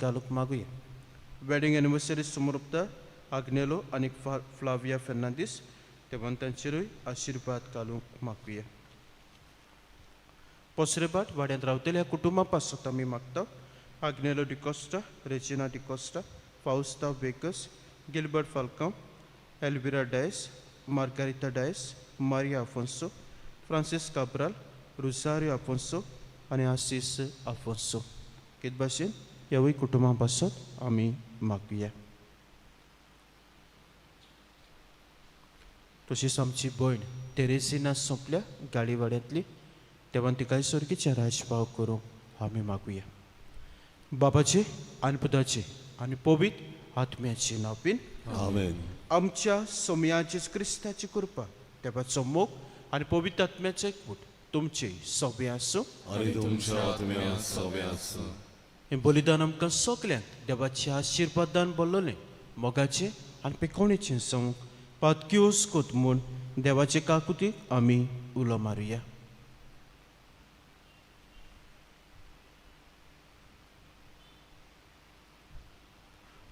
घालूंक मागुया. Wedding anniversary समोर आग्नेलो आनी फ्लाविया फेर्नांदीस देवान तांचेरूय आशिर्वाद घालूंक मागुया. पसरेबाट वाड्यांत रावतल्या कुटुंबा पासत आमी मागता. Agnelo D'Costa, Regina D'Costa, Fausta Vegas, Gilbert Falcao, Elvira Dias, Margarita Dias, Maria Afonso, Francis Cabral, Rosario Afonso आनी आसीस आफोन्सो. कित भाशेन ह्यावूय कुटुंबा पासत आमी मागुया. तशीच आमची भयण तेरेसिना सोंपल्या गाडीवाड्यांतली, देवान तिकाय सर्गीचें राजभाव करूंक आमी मागुया. बाबाचे आनी पुताचे आनी पवित्र आत्म्याचे नांव बीन आमेन. आमच्या सोमयाची क्रिस्ताची कृपा, देवाचो मोग आनी पवित्र आत्म्याचो एकवट तुमचे सगळे आसूं आनी तुमच्या आत्म्या सगळे आसूं. हें बलिदान आमकां सगल्यांक देवाचे आशिर्वादान भरलेलें मोगाचें आनी पिकोवणेचें जावंक पातक्योस कोत म्हूण देवाचे काकुतीक आमी उलो मारुया.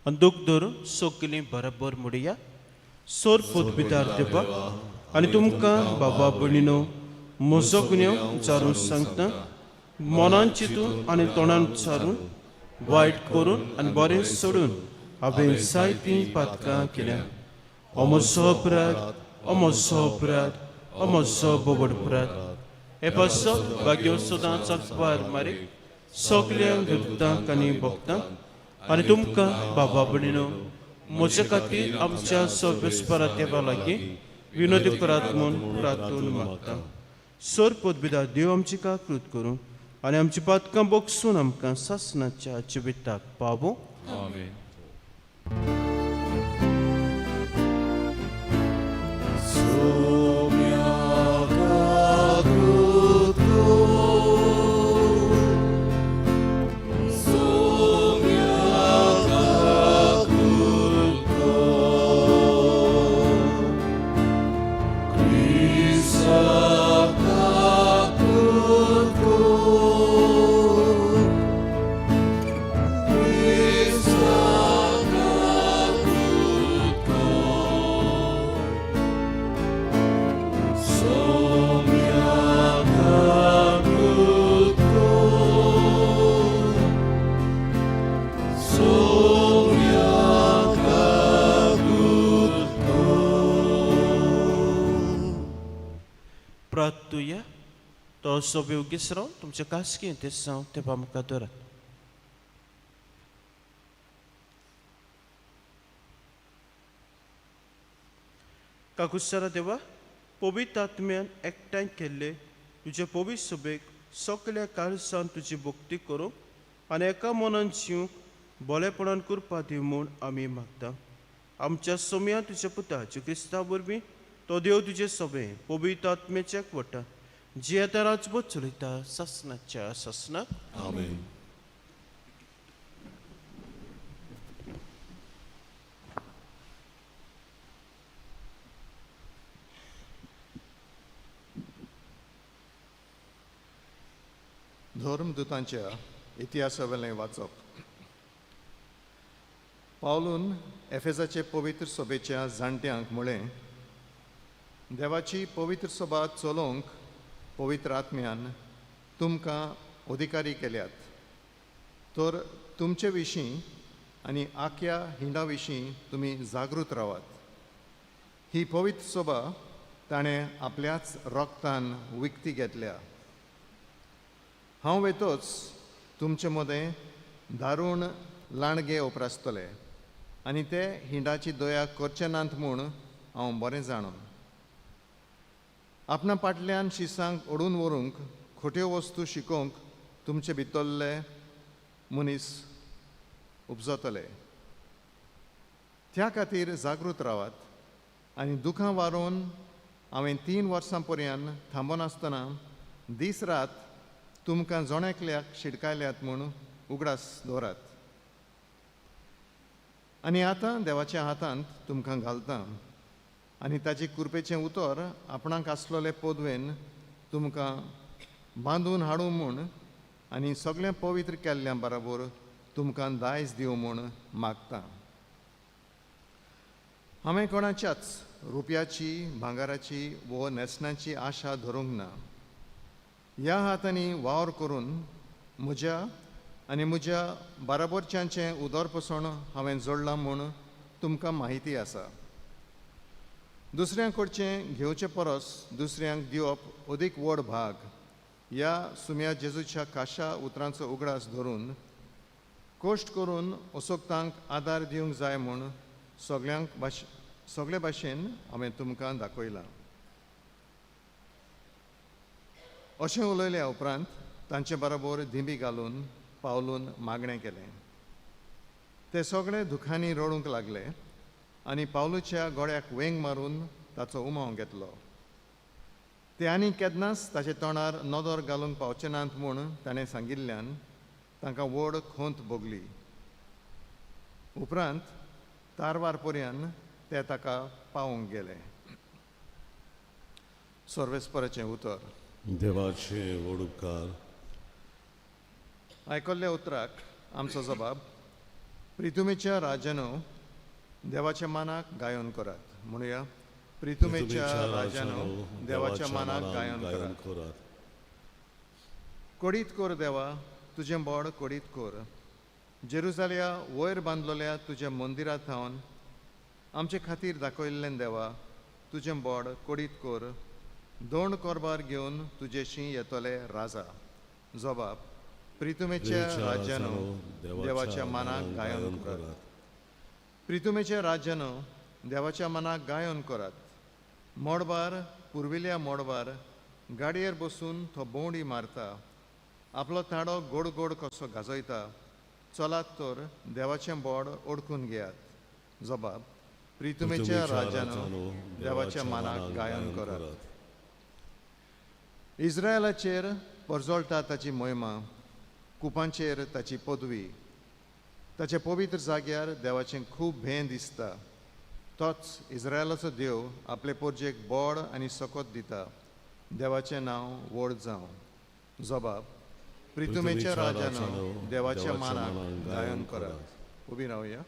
आनी दूख धरून सगलीं बराबर म्हणया. सोर पोतबिदार देवा आनी तुमकां बाबा भयणीनो म्हजो गुन्यांव विचारून सांगता, मनान चिंतून आनी तोंडान उच्चारून, वायट करून आनी बरें सोडून हांवें जायतीं पातकां केल्या. हो म्हजो अपराध, हो म्हजो अपराध, हो म्हजो बोबड अपराध. हे पासत भाग्यो सदांच अखबार मारीक सगल्या दुर्तांक आनी भक्तांक आनी तुमकां बाबा भयणीनो म्हजे खातीर आमच्या सर्वेस्परा देवा लागीं विनोदी करात म्हूण प्रार्थून मागता. सर पदविदा देव आमची काकृत करूं आनी आमची पातकां बोगसून आमकां सासणाच्या जिविताक पावूं. आमेन. प्रार्थुया. तो सोबे उगीच रावन तुमच्या खासगी ते साव तेपा मुखार दवरात. काकुसारा देवा, पवित्र आत्म्यान एकठांय केल्ले तुजे पवित्र सभेक सगल्या काळसान तुजी भक्ती करूंक आनी एका मनान जिवंक बरेपणान कृपा दी म्हूण आमी मागता. आमच्या सोम्या तुज्या पुता जेजू क्रिस्ता वरवीं तो देव तुजे सभे पवित्र आत्म्याच्या एकवटान जियेता राजबोध चलयता सासणाच्या सासणाक. आमेन. धर्मदूतांच्या इतिहासावेलें वाचप. पावलून एफेजाचे पवित्र सभेच्या जाणट्यांक म्हळें, देवाची पवित्र सभा चलोवंक पवित्र आत्म्यान तुमकां अधिकारी केल्यात, तर तुमचे विशीं आनी आख्या हिंडा विशीं तुमी जागृत रावात. ही पवित्र सभा ताणें आपल्याच रोगतान विकती घेतल्या. हांव वेतोच तुमचे मदें दारूण लांडगे उपरासतले आनी ते हिंडाची दया करचे नात म्हूण हांव बरें जाणून. आपणा पाटल्यान शिसांक ओडून व्हरूंक खोट्यो वस्तू शिकोवंक तुमचे भितरले मनीस उपजतले. त्या खातीर जागृत रावात आनी दुखां वारोवन हांवें 3 वर्सां पर्यंत थांबनासतना दीस रात तुमकां जण एकल्याक शिडकायल्यात म्हूण उगडास दवरात. आनी आतां देवाच्या हातांत तुमकां घालता आनी ताचे कृपेचें उतर आपणाक आसलेले पदवेन तुमकां बांदून हाडूं म्हूण आनी सगळें पवित्र केल्ल्या बराबर तुमकां दायज दिवं म्हूण मागता. हांवें कोणाच्याच रुपयाची, भांगराची वो न्हेसणाची आशा धरूंक ना. ह्या हातांनी वावर करून म्हज्या आनी म्हज्या बाराबोरच्यांचें उदरपोसण हांवें जोडलां म्हूण तुमकां म्हायती आसा. दुसऱ्यां कडचें घेवचे परस दुसऱ्यांक दिवप अदीक व्हड भाग ह्या सुम्या जेजूच्या काशा उतरांचो उगडास धरून कश्ट करून असोक्तांक आदार दिवंक जाय म्हूण सगळ्यांक सगळे भाशेन हांवें तुमकां दाखयलां. अशें उलयल्या उपरांत तांचे बरोबर दिंबी घालून पावलून मागणें केलें. ते सगळे दुखांनी रडूंक लागले आनी पावलूच्या गळ्याक वेंग मारून ताचो उमाव घेतलो. ते आनी केन्नाच ताचे तोंडार नदर घालूंक पावचे नात म्हूण ताणें सांगिल्ल्यान तांकां व्हड खोंत भोगली. उपरांत तारवार पर्यान ते ताका पावोवंक गेले. सर्वेस्पराचें उतर. देवाचे व्हड उपकार. आयकल्ल्या उतराक आमचो जबाब. प्रितुमेच्या राजानो देवाच्या मानाक गायन करात. म्हणुया, प्रितुमेच्या राजानो देवाच्या मानाक गायन करात. कोडीत कोर देवा, तुजें बोड कोडीत कोर. जेरुजाल्या वयर बांदलोल्या तुज्या मंदिरा थावन आमचे खातीर दाखयल्लें देवा, तुजें बोड कोडीत कोर. दोन कोरबार घेवन तुजेशी येतले राजा. जबाब, प्रितुमेच्या राज्यानो देवाच्या मानाक गायन करात. प्रितुमेच्या राज्यानो देवाच्या मनाक गायन करात. मोडबार पुर्विल्ल्या मोडबार गाडयेर बसून तो भोंवडी मारता, आपलो ताडो गोड गोड कसो गाजयता. चलात तर देवाचें बोड ओडकून घेयात. जबाब, प्रितुमेच्या राज्यानो देवाच्या मनाक गायन करात. इस्रायलाचेर परजळटा ताची मोहिमा, कुपांचेर ताची पदवी. ताच्या पवित्र जाग्यार देवाचें खूब भें दिसता. तोच इस्रायलाचो देव आपले पोरजेक बोड आनी सकत दिता. देवाचें नांव व्हड जावं. जबाब, प्रितुमेच्या राजानो देवाच्या मानाक गायन करात. उबी रावया.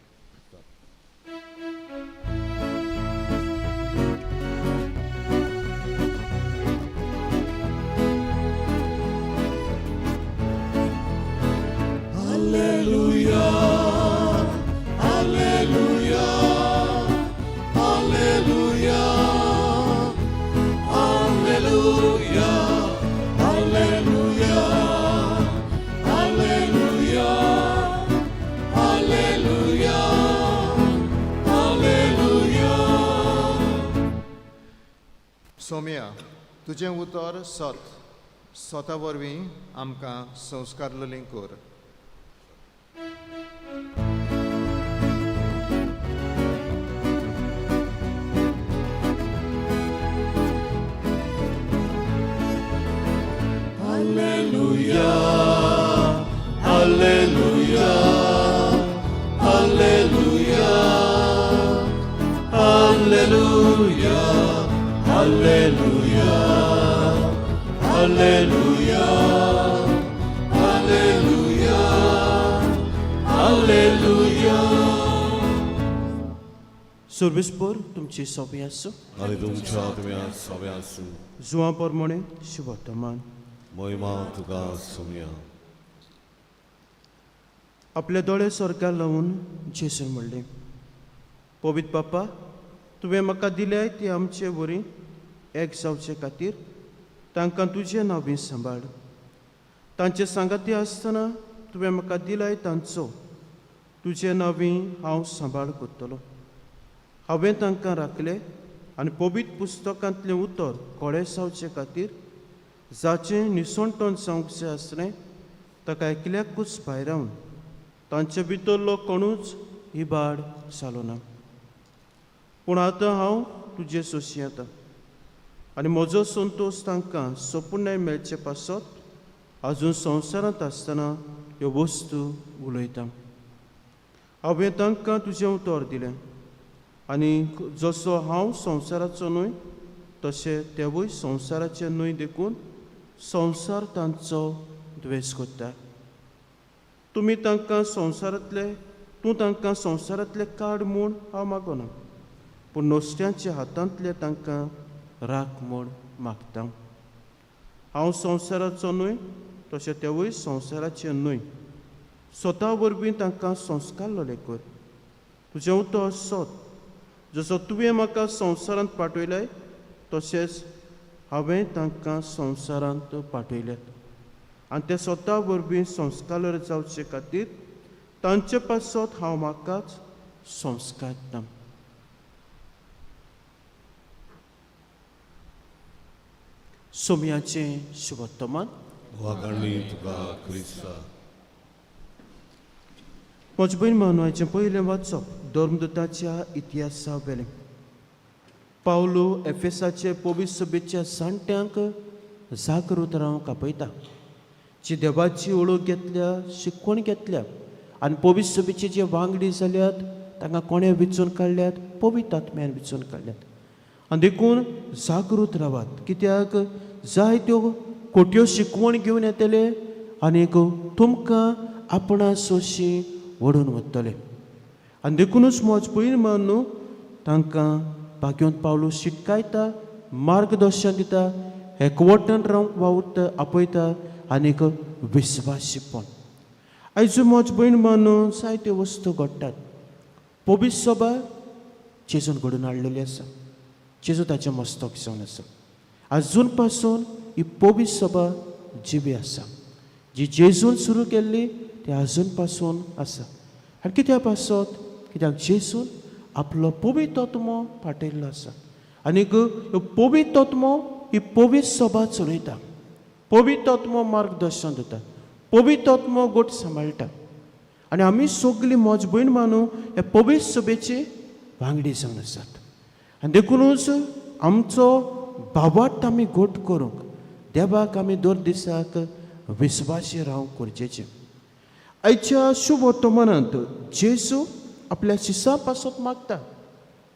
सोम्या, तुजें उतर सत, सता वरवीं आमकां संस्कारलें कर. Alleluia, Alleluia, Alleluia, Alleluia, Alleluia, Alleluia, Alleluia, Alleluia. सर्वेस्पर तुमची सोबी आसूं आनी तुमच्या आत्म्यात सोबे आसूं. जुवां प्रमाणे शुभवर्तमान. मोहिमा तुका सोम्या. आपले दोळे स्वर्गार लावन जेसून म्हणलें, पवित्र बापा, तुवें म्हाका दिल्याय ती आमचे वरी एक जावचे खातीर तांकां तुजें नांव सांबाळ. तांचे सांगाती आसतना तुवें म्हाका दिलाय तांचो तुजें नांवी हांव सांबाळ करतलो. हांवें तांकां राखले आनी पवित्र पुस्तकांतलें उतर कोळे जावचे खातीर जाचें निसणटण जावंक जाय आसलें ताका एकल्याकूच भायरावन तांचे भितरलो कोणूच इबाड जालो ना. पूण आतां हांव तुजे सोशी येता आनी म्हजो संतोश तांकां सोपुणाय मेळचे पासत आजून संवसारांत आसतना ह्यो वस्तू उलयता. हांवें तांकां तुजें उतर दिलें आनी जसो हांव संवसाराचो न्हय तशें तेवूय संवसाराचे न्हय, देखून संवसार तांचो द्वेस करता. तुमी तांकां संवसारांतले तूं तांकां संवसारांतले काड म्हूण हांव मागना, पूण नुस्त्यांच्या हातांतले तांकां राख म्हूण मागता. हांव संवसाराचो न्हय, तशें तेवूय संवसाराचे न्हय. स्वता वरवीं तांकां संस्कारलेले कर. तुजें उतर सत. जसो तुवें म्हाका संवसारांत पाठयलाय तशेंच हांवें तांकां संवसारांत पाठयल्यात. आनी ते स्वता वरवीं संस्कारले जावचे खातीर तांचे पासत हांव म्हाकाच संस्कारता. सोम्याचें शुभवर्तमान. वागाणी तुका क्रिस्ता. म्हजे भयण मानवाचें पयलें वाचप धर्मदूताच्या इतिहासा वेलें. पावलो एफेसाचे पवित्र सभेच्या जाणट्यांक जागृत रावंक आपयता, जी देवाची ओळख घेतल्या, शिकवण घेतल्या आनी पवित्र सभेचे जे वांगडी जाल्यात तांकां कोणें विचून काडल्यात? पवित्र आत्म्यान विचून काडल्यात. आनी देखून जागृत रावात, कित्याक जायत्यो खोट्यो शिकवण घेवन येतले आनीक तुमकां आपणा सोशी ओडून वतले. आनी देखुनूच म्हज पयर मान तांकां भाग्योंत पावलो शिटकायता, मार्गदर्शन दिता, एकवटान रावंक वावुरता, आपयता आनीक विस्वासीपण. आयज म्हज भयण मान जायत्यो वस्तू घडटात. पवित्र सभा जेजून घडून हाडलेली आसा. जेजू ताचें मस्तक जावन आसा. आजून पासून ही पवित्र सभा जिवी आसा, जी जेजून सुरू केल्ली ती आजून पासून आसा. आनी कित्या पासत? कित्याक जेजून आपलो पवित्र आत्मो पाठयल्लो आसा. आनीक पवित्र आत्मो ही पवित्र सभा चलयता. पवित्र आत्मो मार्गदर्शन दिता, पवित्र आत्मो गोट सांबाळटा. आनी आमी सगळीं म्हज भयण मानू हे पवित्र सभेचे वांगडी जावन आसात. आनी देखुनूच आमचो भावार्थ आमी गोट करूंक देवाक आमी दर दिसाक विस्वासी रावंक गरजेचें. आयच्या शुभ वर्तमानांत जेजू आपल्या शिसा पासत मागता.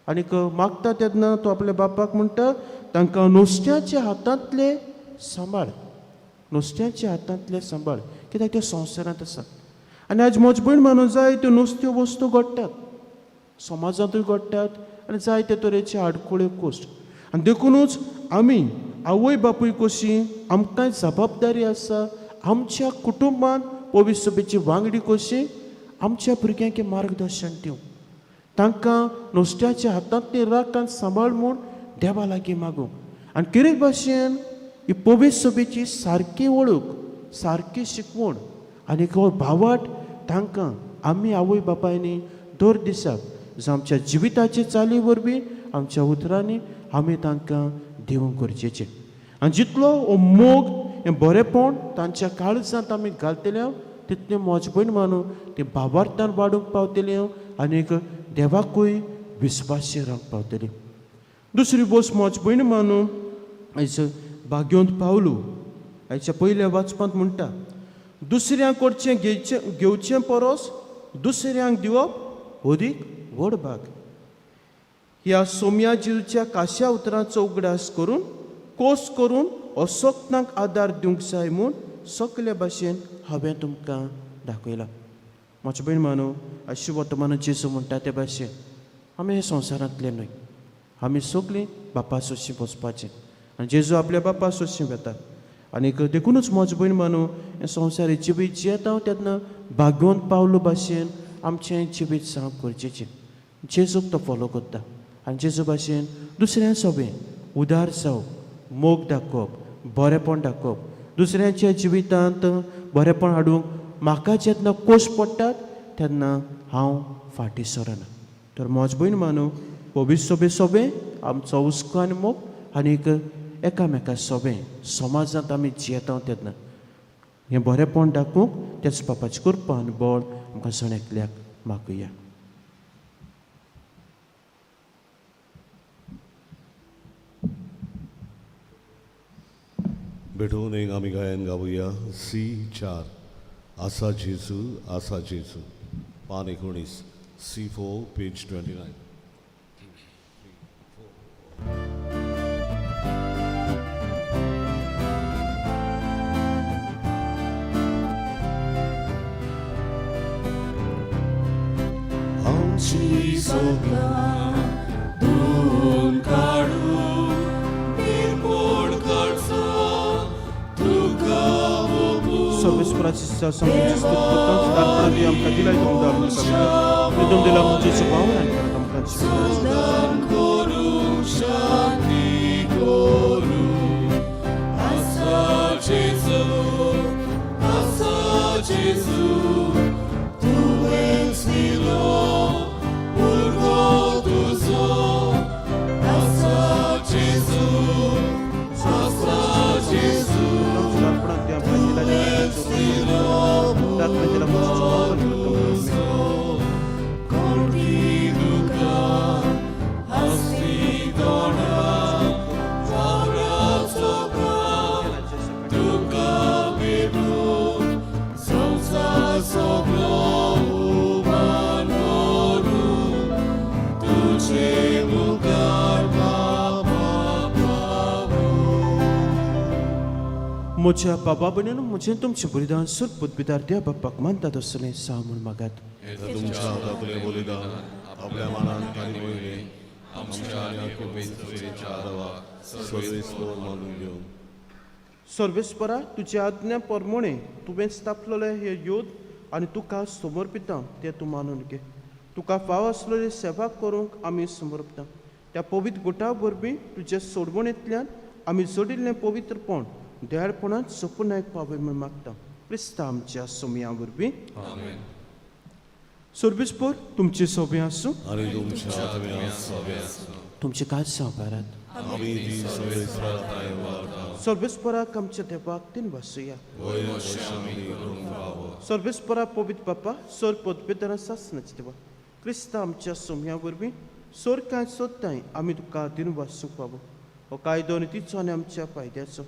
आनीक मागता तेन्ना तो आपल्या बापाक म्हणटा, तांकां नुस्त्याच्या हातांतले सांबाळ, नुस्त्याच्या हातांतले सांबाळ, कित्याक त्यो संवसारांत आसात. आनी आयज म्हज भयण मानूं जाय त्यो नुस्त्यो वस्तू घडटात, समाजांतूय घडटात आनी जायते तरेचे आडखळ्यो कोश्ट. आनी देखुनूच आमी आवय बापूय कशी आमकां जबाबदारी आसा आमच्या कुटुंबान पवित्र सभेची वांगडी कशी आमच्या भुरग्यांक मार्गदर्शन दिवंक, तांकां नुस्त्याच्या हातांतली राखान सांबाळ म्हूण देवा लागीं मागूंक. आनी कितें भाशेन ही पवित्र सभेची सारकी वळख, सारकी शिकवण आनी भावाट तांकां आमी आवय बापायनी दर दिसाक आमच्या जिविताचे चाली वरवीं आमच्या उतरांनी आमी तांकां दिवंक गरजेचें. आनी जितलो हो मोग हें बरेंपण तांच्या काळजांत आमी घालतले तितलें म्हज भयण मानू ती भावार्थान वाडूंक पावतली आनीक देवाकूय विस्वासी रावंक पावतली. दुसरी गोश्ट म्हज भयण मानू आयज भाग्योंत पावलो आयच्या पयल्या वाचपांत म्हणटा, दुसऱ्यां कडचें घेवचें परस दुसऱ्यांक दिवप अदीक व्हड भाग. ह्या सोम्याजीच्या काश्या उतरांचो उगडास करून कोस करून असक्तांक आदार दिवंक जाय म्हूण सगळे भाशेन हांवें तुमकां दाखयलां. म्हजे भयण मानू आयज वर्तमान जेजू म्हणटा ते भाशेन आमी हे संवसारांतले न्हय, आमी सगळीं बापा सोशी वचपाचें. आनी जेजू आपल्या बापा सोशी वता. आनीक देखुनूच म्हज भयण मानू हें संवसार जिवीत जियेता तेन्ना भाग्योन पावलो भाशेन आमचें जिवीत जावप गरजेचें. जेजूक तो फॉलो करता आनी जेजू भाशेन दुसऱ्या सोबें उदार जावप, मोग दाखोवप, बरेंपण दाखोवप, दुसऱ्यांच्या जिवितांत बरेंपण हाडूंक म्हाका जेन्ना कोश पडटात तेन्ना हांव फाटीं सरना. तर म्हज भयण मानू पवित्र सोबे सोबें आमचो हुस्को आनी मोग आनीक एकामेका सोबें समाजांत आमी जियेता तेन्ना हें बरेंपण दाखोवंक तेच बापाची कृपा आनी बळ आमकां जण एकल्याक मागुया. भेटून एक आमी गायन गावया सी 4 आसा जेजू आसा जेजू, पान 19, सी 4 पेज 29. आमची सपनां धुवन काडून निर्मोण करचो तुका सर्वेस्पराची संबंदीत दार्पणा दी आमकां दिलाय तुमदार आनी तुम दिला म्हणजे स्वभाव आनी परत आमकां सुदान करूं शांती करूं आसा जेजू आसा जेजू तुवेंच दिलो पुरवो तुजो आसा जेजू आसा जेजू दार्पणा दी आमकां दिलाय दार्पणा दिला म्हणजे स्वभाव आनी परत आमकां कोणती दुकां हस्ती दोणां वावराचो काम तुका भेटून संवसार सगळो उमान करूं तुजे मुखार बाबा पावूं. म्हज्या बाबा भयणीन म्हजें तुमचें बलिदान सुर बुद्धिदार देव बाप्पाक मानतात असलें साव म्हूण मागात. येता तुमच्या हातांतलें बलिदान आपल्या मानान तारी वयलें आमच्या आनी आख्या सभेच्या आदावाक सर्वेस्पर मानून घेवन. सर्वेस्परा तुज्या आज्ञा परमोणे तुवें स्थापलेले हे योद आनी तुका समर्पिता ते तूं मानून घे. तुका फाव आसलेली सेवा करूंक आमी समर्पिता. त्या पवित्र गुटा वरवीं तुज्या सोडवणेंतल्यान आमी जोडिल्लें पवित्रपण दयाळपणांत सोपुनायक पावय म्हूण मागता क्रिस्ता आमच्या सोमया वरवीं. सर्वेस्पर तुमचे सोबे आसूं आनी तुमच्या आत्म्या सोबे आसूं. तुमचे काज सावकारात. आमी ती सर्वेस्परा थांय वावरता. सर्वेस्पराक आमच्या देवाक तीन वासुया. वयर अशें आमी करूंक फावो. सर्वेस्परा पवित्र बापा सर पदवेदारा सासनाचे देवा क्रिस्ता आमच्या सोमया वरवीं सोर कांय सोदताय आमी तुका दिन वासूंक फावो. हो कायदो आनी तिचो आनी आमच्या फायद्याचो.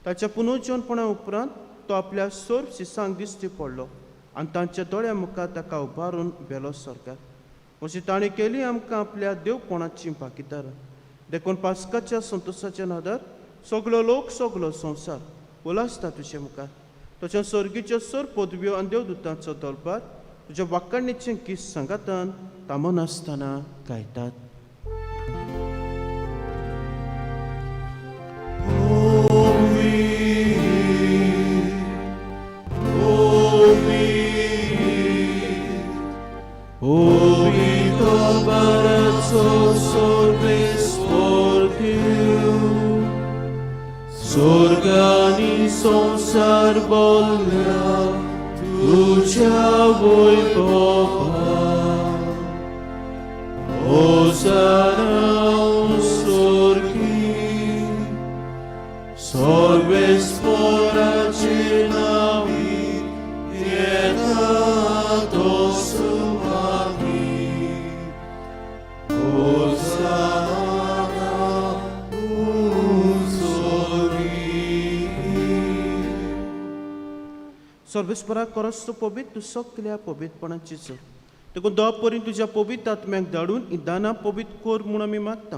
ताच्या पुनर्जनपणा उपरांत तो आपल्या सोर शिसांक दिश्टी पडलो आनी तांच्या दोळ्या मुखार ताका उबारून व्हेलो सरकार. अशी ताणें केली आमकां आपल्या देवपणाची भागीदारां. देखून पास्काच्या संतोशाच्या नादार सगलो लोक सगलो संवसार उलासता तुजे मुखार. तशें सर्गीच्यो सर पदव्यो आनी देवदूतांचो दरबार तुज्या वाकाणीचें गीत सांगातान थांबनासतना गायतात. पवित्र बाराचो सर्वेस्पर देव स्वर्गानी संवसार बोल्ल्या तुज्या वैभवान. होसाना स्वर्गी सर्वेस्पराचे नांवी येता तो सुवामी. होसाना स्वर्गी. सर्वेस्परा करस तूं पवित्र तूं सगल्या पवित्रपणाची चड. देखून दो परीन तुज्या पवित्र आत्म्याक धाडून ही दानां पवित्र कर म्हूण आमी मागता.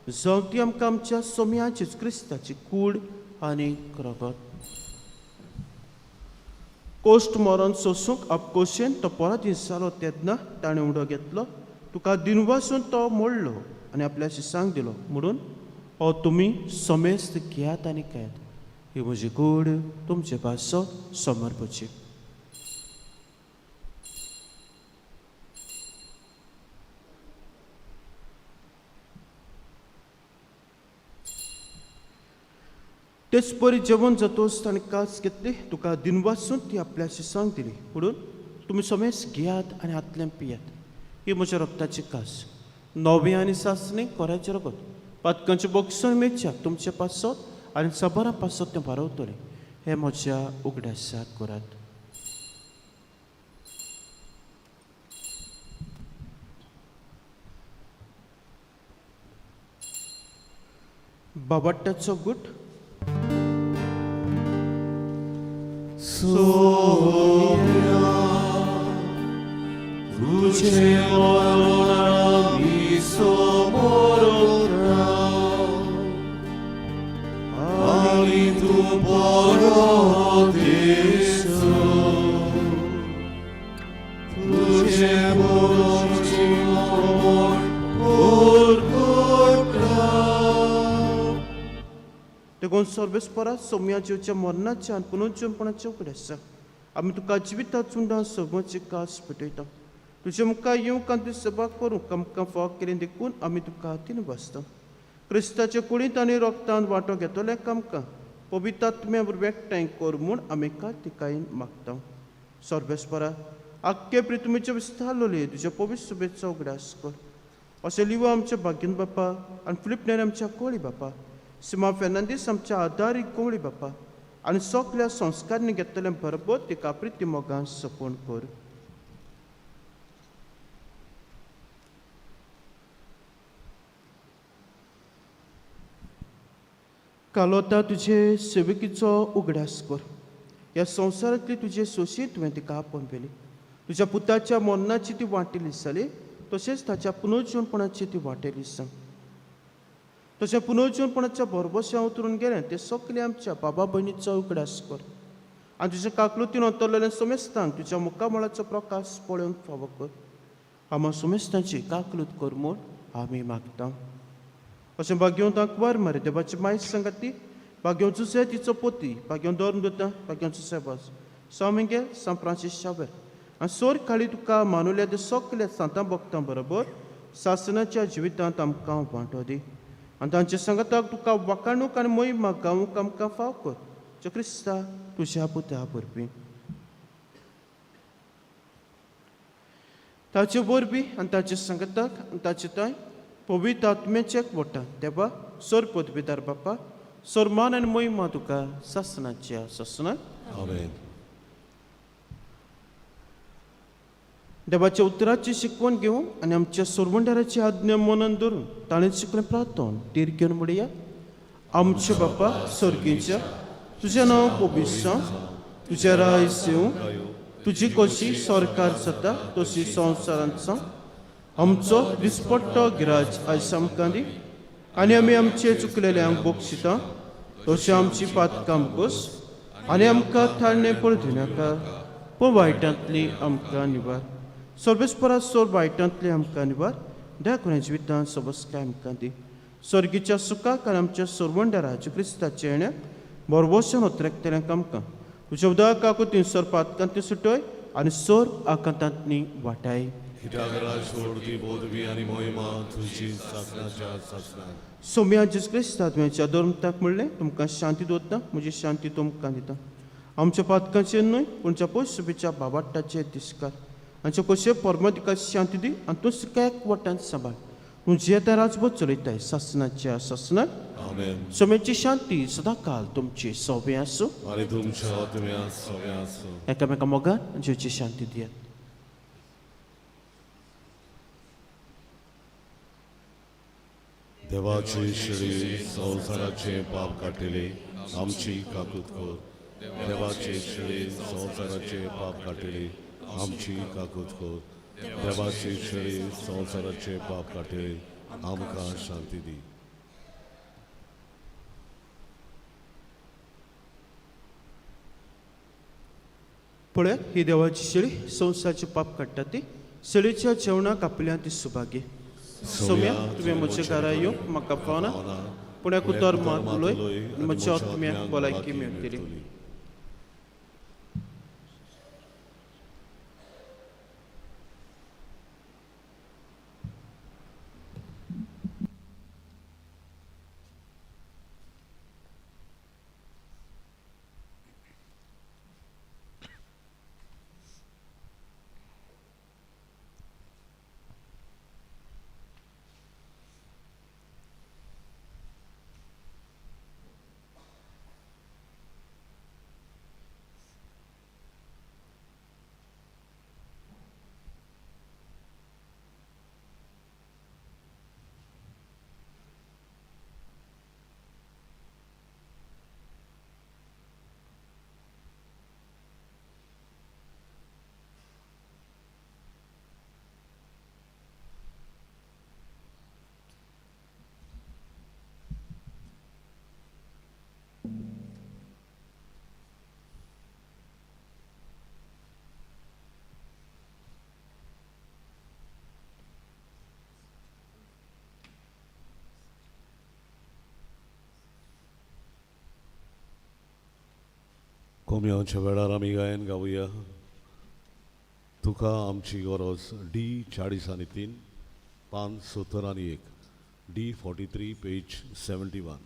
जावं ती आमकां आमच्या सोम्या जेजू क्रिस्ताची कूड आनी रगत. कोश्ट मरण सोसूंक आपकोशेन तो परत जालो तेन्ना ताणें उडो घेतलो तुका दिनवासून तो मोडलो आनी आपल्या शिसांक दिलो म्हणून हो तुमी समेस्त घेयात आनी खायात. ही म्हजी कूड तुमचे पासो समर्पची. तेच परी जेवण जातोच ताणें कास घेतली तुका दिनवासून ती आपल्या शिसांक दिली म्हणून तुमी समेस्त घेयात आनी हातल्यान पियात. ही म्हज्या रक्ताची कास नवे आनी सासणे कोराचें रगत पातकांचें बक्षण मेळच्याक तुमचे पासत आनी सबरां पासत तें भारवतलें. हें म्हज्या उगडासाक करात. बाबाट्याचो गुट. सोम्या तुझे मरण आमी समोरता आनी तूं बरो देसो तुझे मरण देखून सर्वेस्परा सोम्या जेवच्या मरणाच्या आनी पुनर्जनपणाच्या उगडास आमी तुका जिविता चुंडां सगळ्यांची कास पेटयता. तुजे मुखार येवंक आनी तुजी सेवा करूंक आमकां फावो केली देखून आमी तुका तीन वाचता. क्रिस्ताच्या कुडींत आनी रोगतान वांटो घेतले आमकां पवित्र आत्म्या वरवीं एकठांय कर म्हूण आमी कार्तिकायेन मागता. सर्वेस्परा आख्खे प्रितुमेचे विस्तारलोले तुज्या पवित्र सुबेचो उगडास कर. अशें लिवो आमच्या भाग्यन बापा आनी फिलीप नेर आमच्या कोळी बापा, सिमा फेर्नांदीस आमच्या आदारी कोळी बापा आनी सगल्या संस्कारांनी घेतलें बरोबर तिका प्रिती मोगान सपण कर. कालोता तुजे सेवकीचो उगडास कर. ह्या संवसारांतली तुजे सोशी तुवें तिका आपोवन व्हेली. तुज्या पुताच्या मरणाची ती वांटेली जाली, तशेंच ताच्या पुनर्जीवनपणाची ती वांटेली सांग. तशें पुनर्जीवनपणाच्या भरभोश्या उतरून गेलें ते सगळे आमच्या बाबा भयणीचो उगडास कर आनी तुज्या काकलुतीन अंतरलेल्या सोमेस्तांक तुज्या मुखामळाचो प्रकाश पळोवंक फावो कर. आमा सोमेस्तांची काकलूत कर म्हूण आमी मागता. अशें भाग्यवंत आंकवार मारे देवाची मायज सांगाती, भाग्यवंत जुसे तिचो पोती, भाग्यवंत धर्म दोता, भाग्यवंत जुसे बास सां मिगेल, सां फ्रांसीस शावेर आनी सोर खाली तुका मानुल्या ते सगल्या सांतां भक्तां बरोबर सासनाच्या जिवितांत आमकां वांटो दी आनी तांच्या सांगाताक तुका वाखाणूक आनी मोहिमा गावूंक आमकां फाव कर. जो क्रिस्ता तुज्या पुता वरवीं, ताचे वरवीं आनी ताचे सांगाताक आनी ताचे ताय पवित्र आत्म्याच्या एकवटान देवा सोर पदवीदार बापा सोरमान आनी मोहिमा तुका सासनाच्या सासनाक. आमेन. देवाच्या उतराची शिकवण घेवन आनी आमच्या सोरवंडाराची आज्ञा मनान धरून ताणें शिकलें प्रार्थन तीर घेवन म्हणया. आमच्या बापा सर्गीच्या, तुजें नांव पवित्र जावं, तुजें राज येवं, तुजी कशी सरकार जाता तशी संवसारांत जावं. आमचो दिसपट्टो गिराज आयज आमकां दी आनी आमी आमचे चुकलेल्यांक बक्षिता तशें आमची पातकां कस आनी आमकां थाळणें पळोवनाका पूण वायटांतली आमकां निवार. सर्वेस्परा सोर वायटांतली आमकां निवार, दया करून जिवितांत सबसकाय आमकां दी. सर्गीच्या सुखाक आनी आमच्या सोरवंडारा क्रिस्ताच्या येण्याक बरवशान उतरेकतल्यांक आमकां तुज्या उदक काकुतीन सोर पातकांतली सुटय आनी सोर आकांतांतली वाटाय. सोम्या जेजू क्रिस्ता तुवें धर्मताक म्हणलें तुमकां शांती दवरता, म्हजी शांती तुमकां दिता. आमच्या पातकांचेर न्हय पूण पयसुबीच्या बाबाट्टाचेर दिसकार आमच्या कशें परमतिका शांती दी आनी तूं सुक्या वाटान सांबाळ. तूं जियेता राजभर चलयताय सासनाच्या सासनाक. आमेन. सोम्याची शांती सदांकाल तुमची सोबें आसूं आनी तुमच्या आत्म्या सोबें आसूं. एकामेका मोगान जिवची शांती दियात. देवाचे शरीर संवसाराचे पाप काडटले आमची काकूत कर. देवाचे शरीर संवसाराचे पाप काडटले आमची काकूत कर. देवाचे शरीर संवसाराचे पाप काडटले आमकां शांती दी. पळयात ही देवाची शेळी संवसाराचे पाप काडटा ती शेळीच्या जेवणाक आपल्या ती सुभागी. सोम्या तुवें म्हज्या घरा येवंक म्हाका फावना पूण एक उतर मात उलय आनी म्हज्या आत्म्याक भलायकी मेळटली. कोम्यांच्या वेळार आमी गायन गावया तुका आमची गरज डी 43 पान 71 D 43 page 71.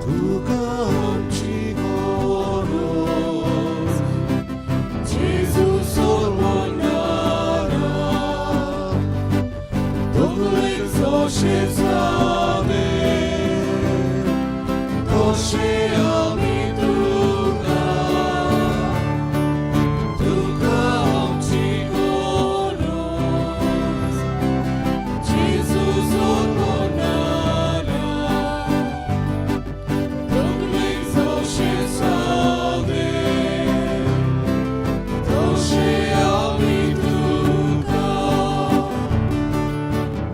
तुका आमची गरज जेजू सोडवणारा दोंगरेर जशें जालें तशें आमी तुका तुका आमची गरज जेजू सोडवणारा दोंगरेर जशें जालें तशें आमी तुका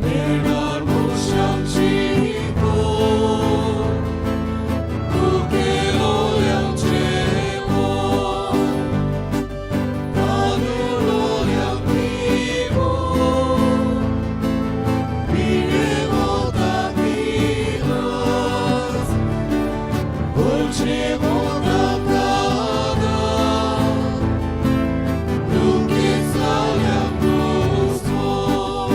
मेळार मनशांची कोण तुगेलोल्यांचें पोर तांदुळोल्यांक पिवोन पिडेवोताक निरस भरचेवोताक आदार दुखेस्ताल्यांक पुसवोन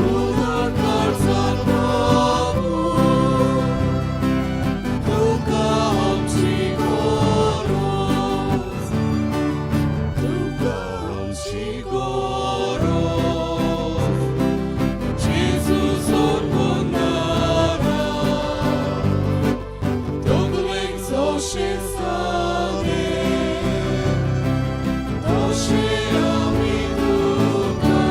उदार काळजार प्रभू तुका आमची गरज तुका आमची गरज जेजू सोडवणारा दोंगरेर जशें जालें तशें आमी तुका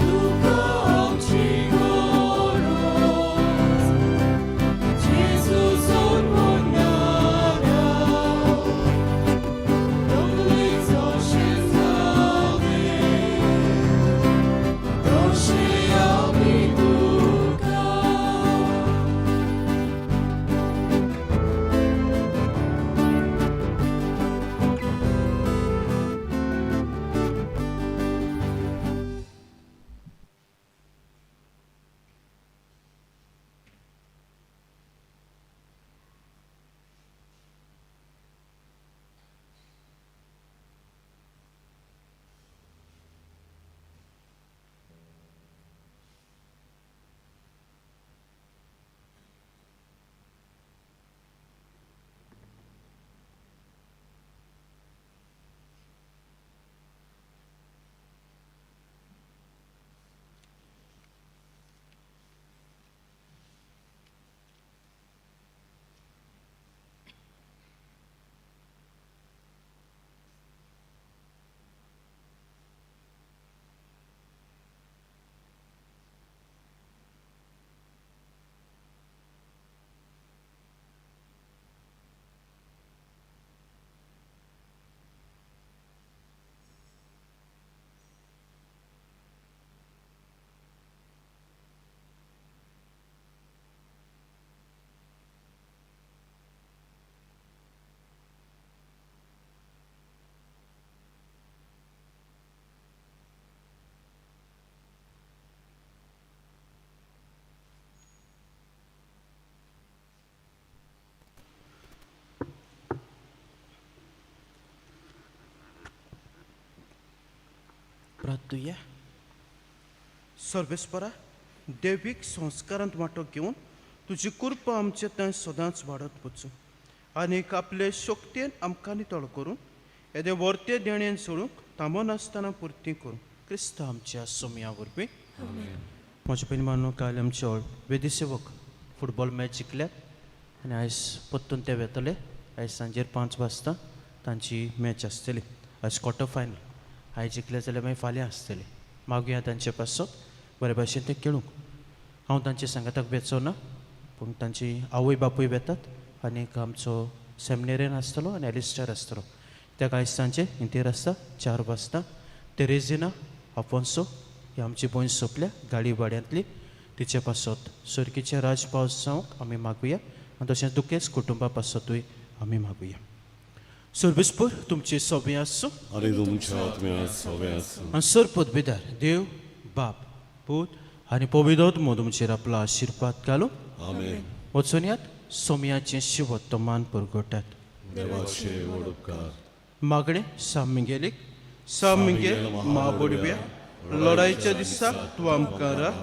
तुका आमची गरज जेजू सोडवणारा दोंगरेर जशें जालें तशें आमी तुका. प्रार्थुया. सर्वेस्परा, देवीक संस्कारांत वांटो घेवन तुजी कृपा आमचे थंय सदांच वाडत वचूं आनीक आपले शक्तेन आमकां नितळ करून येदे वर्ते देणेन सोडूंक थांबनासतना पुर्ती करूं क्रिस्त आमच्या सोमया वरवीं. म्हज्या पयलीं मानून काल आमचे वेदी सेवक फुटबॉल मॅच जिखल्यात आनी आयज परतून ते वेतले. आयज सांजेर 5 वाजता तांची मॅच आसतली. आयज क्वॉर्टर फायनल. आयज जिखले जाल्यार मागीर फाल्यां आसतली. मागुया तांचे पासत बरे भाशेन ते खेळूंक. हांव तांचे सांगाताक वेचो ना, पूण तांची आवय बापूय वेतात आनीक आमचो सेमिनेरियन आसतलो आनी एलिस्टर आसतलो. त्या आयज सांजे इंतेर आसता 4 वाजता तेरेजिना आफोन्सो. ही आमची भयण सोंपल्या गाडी भाड्यांतली तिचे पासत सर्गीचे राजपावस जावंक आमी मागुया आनी तशेंच दुखेच कुटुंबा पासतूय आमी मागुया. सर्विसपूर तुमची सोबी आसूं आनी तुमच्या आत्म्या सवे आसूं. आनी सर पदवीदार देव बाप पूत आनी पवित्र तुमचेर आपलो आशिर्वाद घालूं. आमेन. वचून यात सोमयाचें शिवोत्तमान परगटात. देवाचे व्हड उपकार. मागणें साम मिगेलीक. साम मिगेल म्हाबोडव्या लढायच्या दिसा तूं आमकां राख.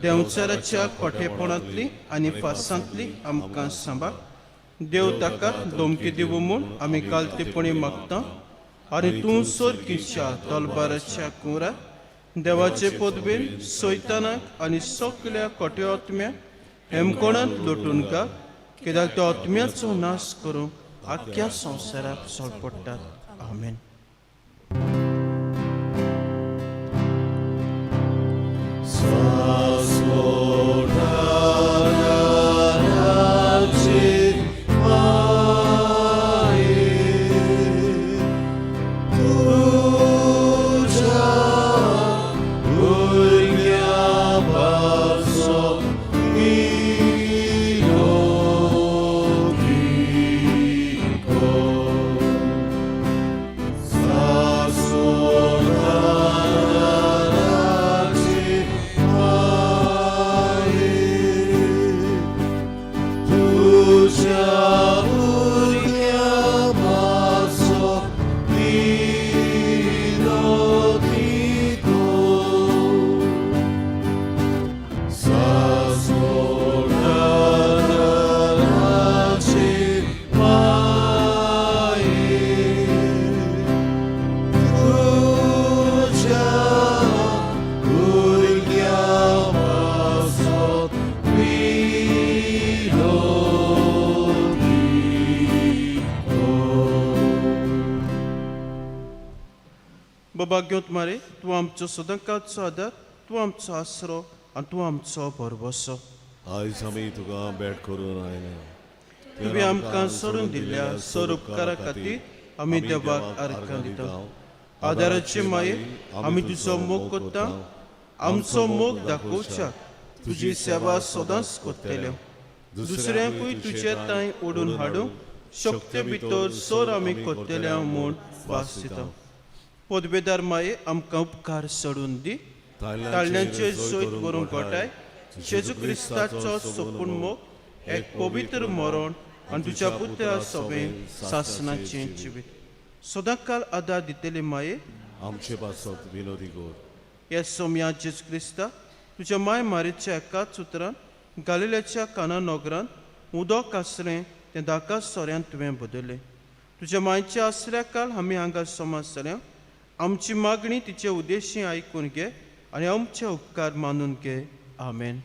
देंवचाराच्या कोठेपणांतली आनी फासांतली आमकां सांबाळ. देव ताका धमकी दिवं म्हूण आमी कालतेपणी मागता आनी तूं सोरकीच्या तलबाराच्या कुंवरा देवाचे पदवेन सैतानाक आनी सगल्या कोठे आत्म्याक हेमकोणांत लोटून घाल, कित्याक त्या आत्म्याचो नाश करूंक आख्ख्या संवसाराक सोडपडटात. आमेन. बाबा घेवंत मारे तूं आमचो सदांकाळचो आदार, तूं आमचो आसरो आनी तूं आमचो भरवसो. आयज आमी तुका भेट करून आयल्या. तुवें आमकां सोडून दिल्ल्या सर उपकारा खातीर आमी देवाक आर्गां दिता. आदाराचे माये आमी तुजो मोग करता. आमचो मोग दाखोवच्याक तुजी सेवा सदांच करतले. दुसऱ्यांकूय तुजे तांय ओडून हाडूंक शक्ते भितर सर आमी करतले म्हूण वास दिता. पदवेदार माये आमकां उपकार सोडून दी. ताळ्यांचे सोयत बरोवंक गोठाय जेजू क्रिस्ताचो सोपून मोग एक पवित्र मरण आनी तुज्या पुत्रा सोबें सासनाचें जिवीत सदांकाल आदार दितले माये आमचे पासत विनोदी कर. हे सोमया जेजू क्रिस्ता तुज्या माय मारीच्या एकाच उतरान गालिल्याच्या काना नगरांत उदक आसलें तें धाका सोऱ्यान तुवें बदललें. तुज्या मायच्या आसऱ्या काल आमी हांगा समाज जाल्या. आमची मागणी तिचे उद्देशी आयकून घे आनी आमचे उपकार मानून घे. आमेन.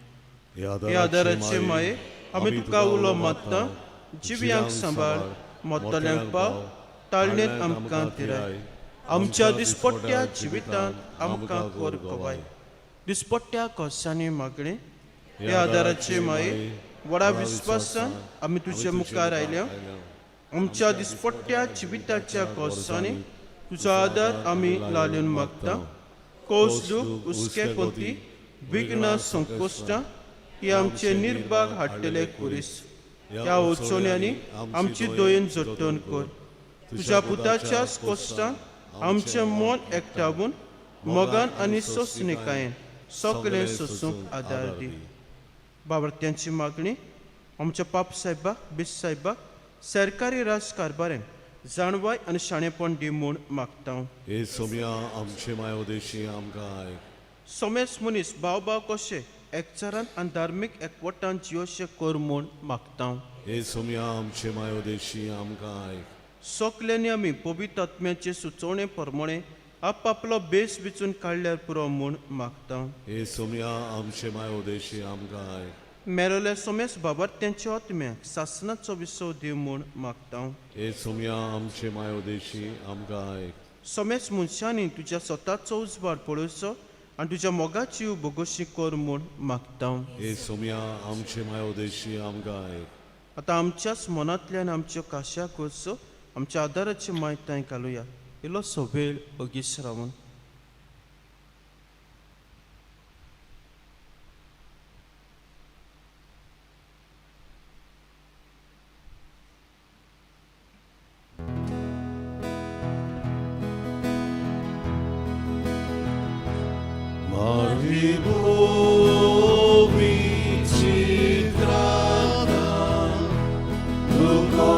हे आदाराचे माये आमी तुका उलो मारता. जिव्यांक सांबाळ, मोतल्यांक पाव, ताळणेंत आमकां थिराय. आमच्या दिसपट्ट्या जिवितांत आमकां कर गवाय. दिसपट्ट्या कोसांनी मागणें ह्या आदाराचे माये व्हडा विस्वासान आमी तुजे मुखार आयल्या. आमच्या दिसपट्ट्या जिविताच्या कोसांनी तुजो आदार आमी लाल्यून मागता. कोस दूख हुस्के कोती विघ्न संकोश्टां ही आमचे निर्भाग हाडटले कुरीस. ह्या अडचण्यांनी आमची दयेन जट्टण कर. तुज्या पुताच्या कोश्टान आमचें मन एकठावून मोगान आनी सोंसणिकायेन सगळें सोसूंक आदार दी. बाबरत्यांची मागणी आमच्या पाप साहेबाक बीस साहेबाक सरकारी राज कारभारान जाणवाय आनी शाणेपण दी म्हूण मागता. हे सोमया आमचे मायोदेशी आमकां आयक. सोमेस मनीस भाव भाव कशे एकचारान आनी धार्मीक एकवटान जियोशे कर म्हूण मागता. हे सोमया आमचे मायोदेशी आमकां आयक. सगल्यांनी आमी पवित्र आत्म्याचे सुचोवणे प्रमाणे आपापलो बेस विचून काडल्यार पुरो म्हूण मागता. हे सोमया आमचे मायोदेशी आमकां आयक. मेरोल्या सोमेस बाबार्त्यांच्या आत्म्याक सासनाचो विसव दी म्हूण मागता. हे सोमया आमचे मायोदेशी आमकां आयक. सोमेस मनशांनी तुज्या स्वताचो उजवाड पळोवचो आनी तुज्या मोगाची बोगोशी कर म्हूण मागता. हे सोमया आमचे मायोदेशी आमकां आयक. आतां आमच्याच मनांतल्यान आमच्यो काश्या करचो आमच्या आदाराची मायताय तांय घालुया. इल्लोसो वेळ ओगीच रावन.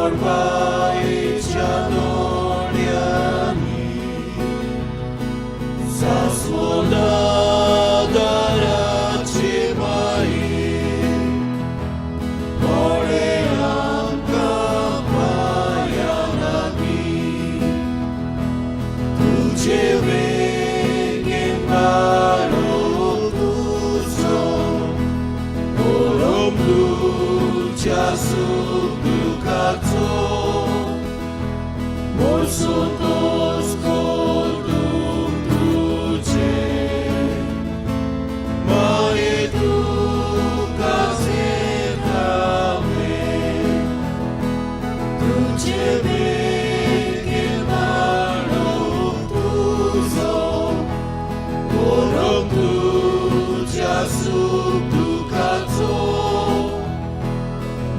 भरपायेच्या दोळ्यांनी सासवना दाराचे माये पळे आमकां पांयां तुझे वेगेन बाळो तुजो ओरोम तुझ्या सुख दुखाचो मोरसो तोच कौतुक तुझे माये तुका झेतावे तुझे बेगीन बाळो तुजो ओरोम तुझ्या सुख दुखाचो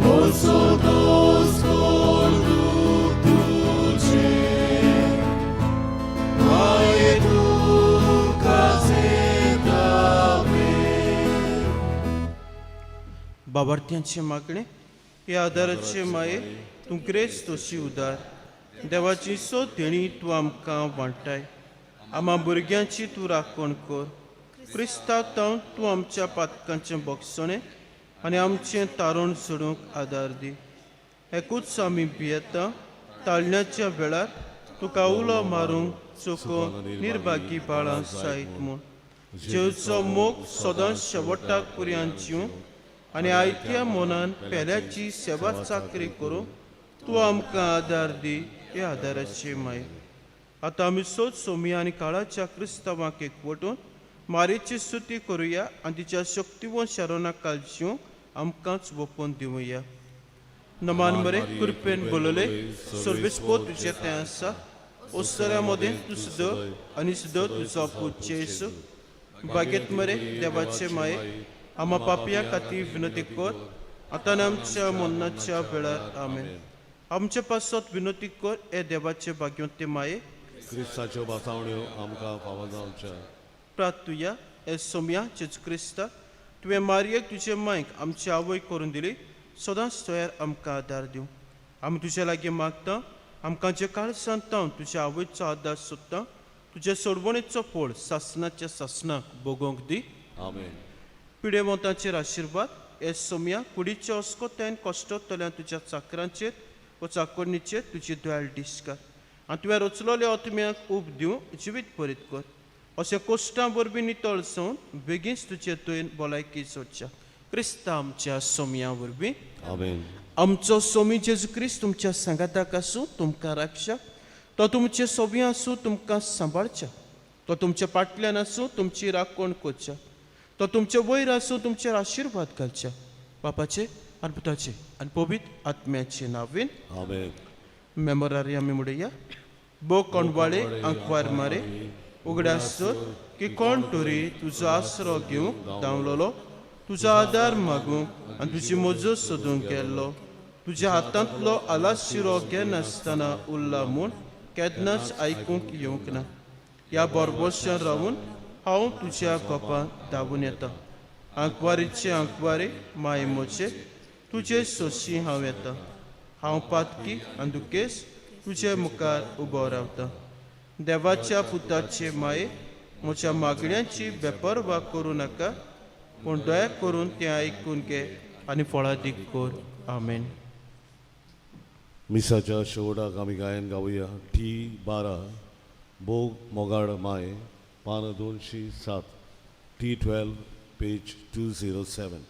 मोरसो तोच कौतुक तुझे माये तुका झेतावे. बाबार्थ्यांचे मागणे ह्या आदाराचे माये तूं ग्रेस तोशी उदार देवाची सो देणी तूं आमकां वांट्टाय. आमा भुरग्यांची तूं राखण कर. क्रिस्ता तावन तूं आमच्या पातकांचें बक्षणें आनी आमचें तारण सोडूंक आदार दी. एकूच आमी भियेता ताळण्याच्या वेळार तुका उलो मारूंक चुको निर्भागी बाळां जायत म्हूण. जेवचो मोग सदांच शेवटाक पर्यंत जीव आनी आयत्या मनान पेल्याची सेवा चाकरी करूं तूं आमकां आदार दी ह्या आदाराची माय. आतां आमी सोद सोमया आनी काळाच्या क्रिस्तांवाक एकवटून मारेची स्तुती करुया आनी तिच्या शक्तिवंत शरणाक काल जीवंक आमकांच वपोवन दिवया. नमान बरे कृपेन बोलले सर्वेस्पो तुजें तें आसा. ओसऱ्या मदें तूं सुद्दां आनी सुद्दां तुजो पूत जेजू बागेत मरे देवाचे माये आमा पापया खातीर विनंती कर आतां आनी आमच्या मरणाच्या वेळार. आमेन. आमचे पासत विनंती कर हे देवाचे भाग्योते माये. क्रिस्ताच्यो भासावण्यो आमकां फावो जावच्या. प्रार्थुया. हे सोमया जेजू क्रिस्ता, तुवें मारयेक तुजे मायक आमची आवय करून दिली, सदांच तयार आमकां आदार दिवं. आमी तुजे लागीं मागता आमकां जे काळसांत तावन तुज्या आवयचो आदार सोदता तुजे सोडवणेचो फळ सासणाच्या सासणाक भोगोवंक दी. आमेन. पिडेवंतांचेर आशिर्वाद. हे सोमया, कुडीच्या अस्कोत्यान कश्टोतल्या तुज्या चाकरांचेर व चाकोरणीचेर तुजी दयाळ दिसकार आनी तुवें रचलोल्या आत्म्याक उब दिवं जिवीत भरीत कर. अशें कोश्टां वरवीं नितळ जावन बेगीनच तुजे दयेन भलायकी सोदच्या क्रिस्ता आमच्या सोमया वरवीं. आमेन. आमचो सोमी जेजू क्रिस्त तुमच्या सांगाताक आसूं, तुमकां राखशा. तो तुमचे सोबी आसूं, तुमकां सांबाळच्या. तो तुमच्या पाटल्यान आसूं, तुमची राखण करच्या. तो तुमचे वयर आसूं, तुमचेर आशिर्वाद घालच्या. बापाचे आनी पुताचे आनी पवित्र आत्म्याचे नांवेन. आमेन. मेमोरारी आमी म्हणुया. बो कोंडवाळे आंकवार मारे, उगडास तर की कोण तरी तुजो आसरो घेवंक धांवलोलो, तुजो आदार मागूंक आनी तुजी मजत सोदूंक गेल्लो. तुज्या हातांतलो आलाशिरो घेनासतना उरला म्हूण केन्नाच आयकूंक येवंक ना. ह्या बोरबोशान रावून हांव तुज्या गोपांत धांवून येता. आंकवारीचे आंकवारे माय म्हजे, तुजे सोशी हांव येता. हांव पातकी आनी दुखेस तुजे मुखार उबो रावता. देवाच्या पुताचे माये, म्हज्या मागण्यांची बेपर्वा करूं नाका, पूण दया करून तें आयकून घे आनी फळादीक कर. आमेन. मिसाच्या शेवटाक आमी गायन गावया. टी 12 बोग मोगाड माय, पान 207, टी 12 पेज 207.